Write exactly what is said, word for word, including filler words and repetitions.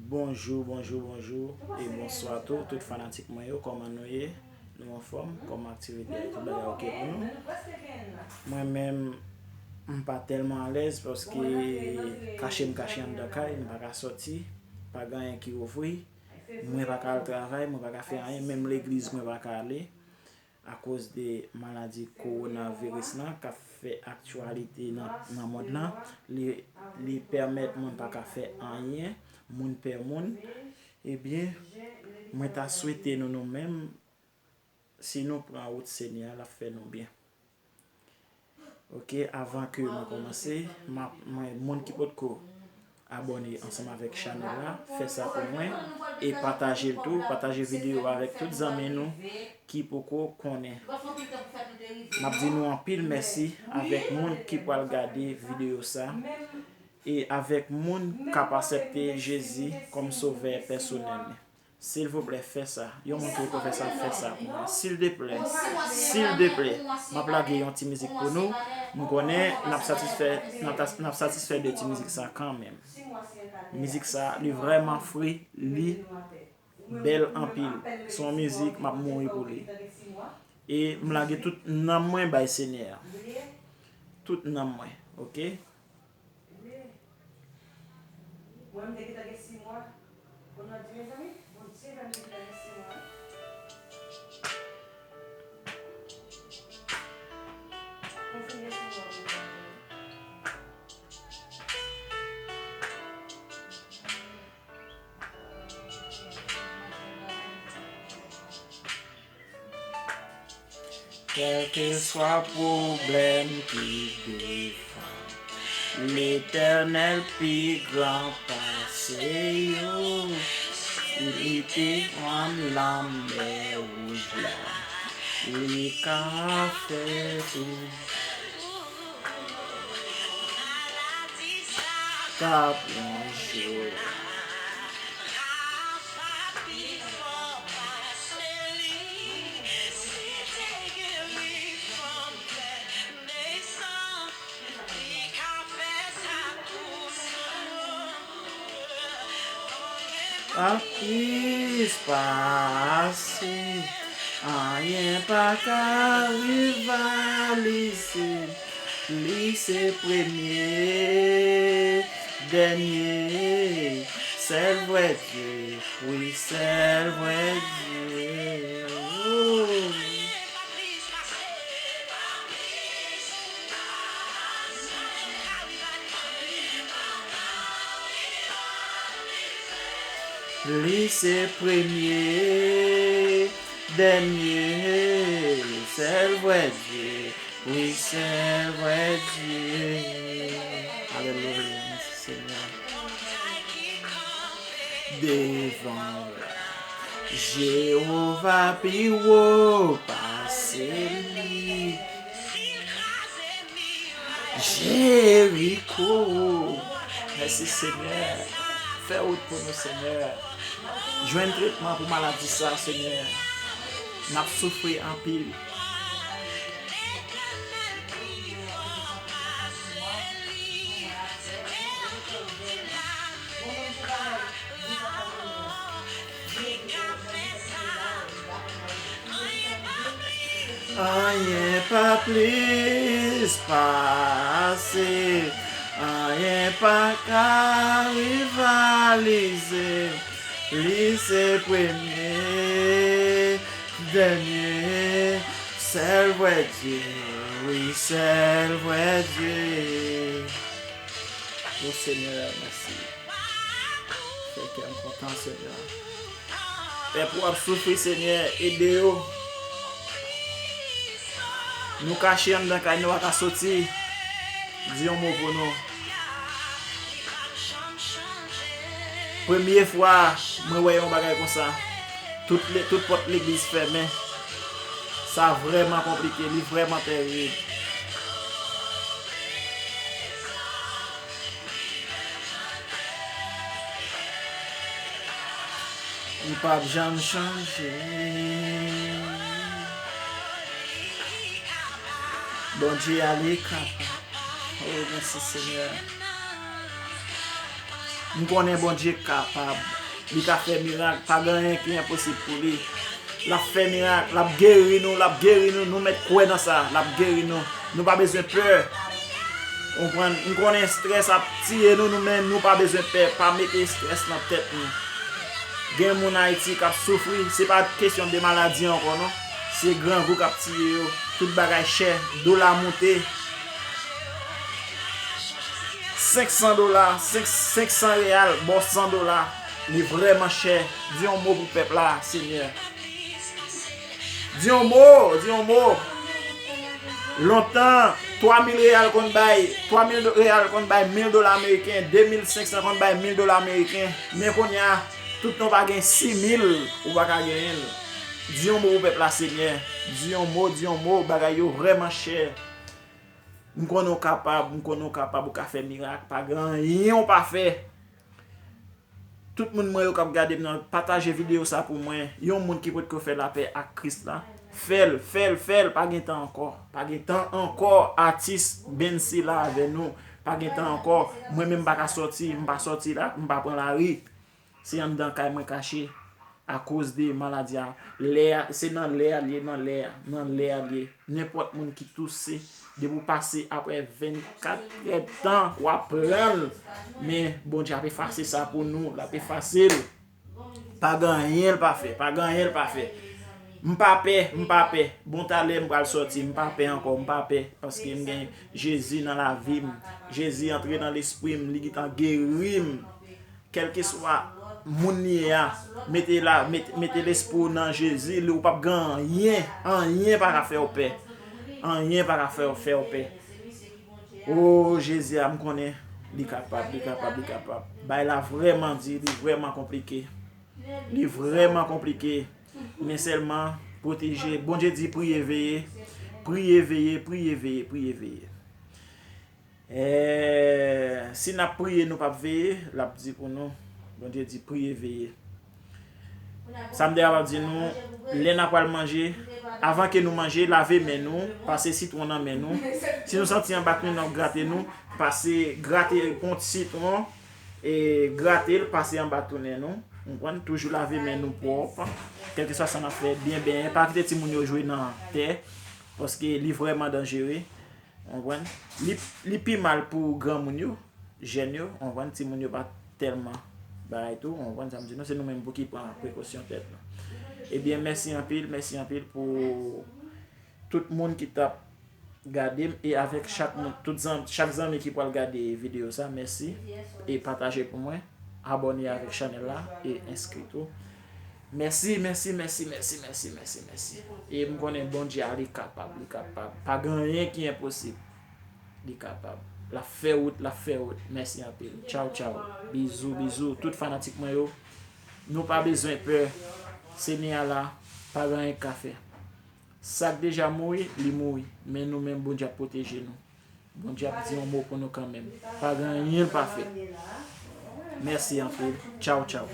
Bonjou, bonjou, bonjou e bonswa tou, tout fanatik mwen yo, kòman nou ye? Nou anfòm? Kòman aktivite a? Tout bagay oke pou nou? Mwen menm, m pa tèlman alèz paske kache m kache anndan kay, m pa ka sòti, pa gen anyen ki ouvri, mwen pa ka al travay, mwen pa ka fè anyen, menm legliz mwen pa ka ale. Akoz de maladi kowonaviris lan k ap fè aktyalite nan, nan mond lan, li, li pèmèt moun pa ka fè anyen, moun pè moun. Ebyen, mwen ta swete nou, nou menm, si nou pran wout Senyè a, l ap fè nou byen. Oke, avan ke mwen kòmanse, m ap, mwen, moun ki potko abòne ansanm avèk chanèl la, fè sa pou mwen e pataje l tou, pataje videyo a avèk tout zanmi nou ki poko konnen. M ap di nou anpil mèsi avèk moun ki pral gade videyo sa e avèk moun k ap aksepte Jezi kòm sovè pèsonèl li. Silvouplè, fè sa. Yon moun ki poko fè sa, fè sa pou mwen. Sildeplè, sildeplè. M ap lage yon ti mizik pou nou. M konnen n ap satisfè, n ap, n ap satisfè de ti mizik sa kanmenm. Mizik sa, li vrèman fre, li bèl anpil. Se yon mizik, m ap mouri pou li. E m lage tout nanm mwen bay Senyè a. Tout nanm mwen, oke? Mwen, m te gentan gen sis mwa. Kounye a di, mezanmi, Bondye fè m te gentan gen sis mwa. Konfime sis mwa pou mwen. Kèlkeswa pwoblèm ki devan, Letènèl pi gran pase yo. Li te rann lanmè wouj la, li ka fè tou. Ka pran jou. Anplis pase, anyen pa ka rivalize. Li se premye, dènye, sèl vrè Dye, wi, sèl vrè Dye. Oh. Li se premye, dènye, sèl vrè Dye, wi, sèl vrè Dye. Alelouya, mèsi Senyè. Devan w la, Jewova pi wo pase li. Jeriko. Mèsi, Senyè. Fè wout pou nou, Senyè. Jwenn tretman pou maladi sa, Senyè. N ap soufri anpil. Anyen pa plis pase, anyen pa ka rivalize. Li se premye, dènye, sèl vrè Dye, wi, sèl vrè Dye. O Senyè, mèsi. Fè kè m kontan, Senyè. Pèp ou ap soufri, Senyè, ede yo. Nou kache anndan kay nou, pa ka soti. Di yon mo pou nou. Premye fwa mwen wè yon bagay konsa. Tout le, tout pòt legliz fèmen. Sa vrèman konplike, li vrèman tèrib. Li p ap janm chanje. Bondye a, li kapab. Oh, mèsi, Senyè. M konnen Bondye kapab. Li ka fè mirak, pa gen anyen ki enposib pou li. L ap fè mirak, l ap geri nou, l ap geri nou, nou mèt kwè nan sa, l ap geri nou. Nou pa bezwen pè. Ou konprann? M konnen estrès ap tiye nou, nou, men nou pa bezwen pè, pa mete estrès nan tèt nou. Gen moun Ayiti k ap soufri, se pa kesyon de maladi ankò non. Se grangou k ap tiye yo. Tout bagay chè, dola moute. Senk san dola, senk, senk san reyal, bò san dola. Li vrèman chè. Di yon mo pou pèp la, Senyè. Di yon mo, di yon mo. Lontan, twa mil reyal konn bay, twa mil do- reyal konn bay mil dola ameriken, de mil senk san konn bay mil dola ameriken. Men kounye a, tout tan w pa gen sis mil, ou pa ka genyen l. Di yon mo pou pèp la, Senyè. Di yon mo, di yon mo, bagay yo vrèman chè. M konnen w kapab, m konnen w kapab, ou ka fè mirak, pa gen anyen w pa fè. Tout moun mwen yo k ap gade m nan, pataje videyo sa pou mwen. Yon moun ki potko fè lapè ak Kris la, fè l, fè l, fè l, pa gen tan ankò. Pa gen tan ankò, atis Bensi la avè nou. Pa gen tan ankò. Mwen menm m pa ka sòti, m pa sòti la, m pa pran lari. Se anndan kay mwen kache. Akoz de maladi a, lè a, se nan lè a l ye, nan lè a, nan lè a l ye. Nenpòt moun ki touse, depi w pase aprè vennkat èdtan, w ap pran l. Men Bondye ap efase sa pou nou, l ap efase l. Pa gen anyen l pa fè, pa gen anyen l pa fè. M pa pè, m pa pè. Bon, talè m pral sòti, m pa pè ankò, m pa pè. Paske m gen Jezi nan lavi m. Jezi antre nan lespri m, li gentan geri m. Kèlkeswa moun li ye a, mete la, mete, mete lespri w nan Jezi, li ou p ap gen anyen, anyen pa ka fè w pè. Anyen pa ka fè w, fè w pè. O Jezi a, m konnen li kapab, li kapab, li kapab. Bagay la vrèman di, li vrèman konplike. Li vrèman konplike. Men sèlman pwoteje. Bondye di priye, veye. Priye, veye, priye, veye, priye, veye. Eh, si n ap priye, nou p ap veye, l ap di pou nou. Bondye di, priye, veye. Sa m te kapab di nou, lè n ap pral manje, avan ke nou manje, lave men nou, pase sitwon nan men nou. Si nou santi anba tounen nou ap grate nou, pase grate pon sitwon, e grate l, pase anba tounen nou. Ou konprann? Toujou lave men nou pwòp. Kèlkeswa sa n ap fè, byen benyen. Pa kite timoun yo jwe nan tè, paske li vrèman danjere. Ou konprann? Li, li pi mal pou granmoun yo, jèn yo, ou konprann? Timoun yo pa tèlman bagay tou, ou konprann sa m di nou? Se nou menm pou ki pran prekosyon tèt nou. Ebyen, mèsi anpil, mèsi anpil pou tout moun ki t ap gade m e avèk chak moun, tout zan, chak zanmi ki pral gade videyo sa, mèsi. E pataje pou mwen, abòne avèk chanèl la e enskri tou. Mèsi, mèsi, mèsi, mèsi, mèsi, mèsi, mèsi. E m konnen Bondye a, li kapab, li kapab. Pa gen anyen ki enposib. Li kapab. L ap fè wout, l ap fè wout. Mèsi anpil. Tchaw, tchaw. Bizou, bizou. Tout fanatik mwen yo, nou pa bezwen pè. Senyè a la, pa gen anyen k ka fè. Sa k deja mouri, li mouri. Men nou menm, Bondye ap pwoteje nou. Bondye ap di yon mo pou nou kanmenm. Pa gen anyen l pa fè. Mèsi anpil. Tchaw, tchaw.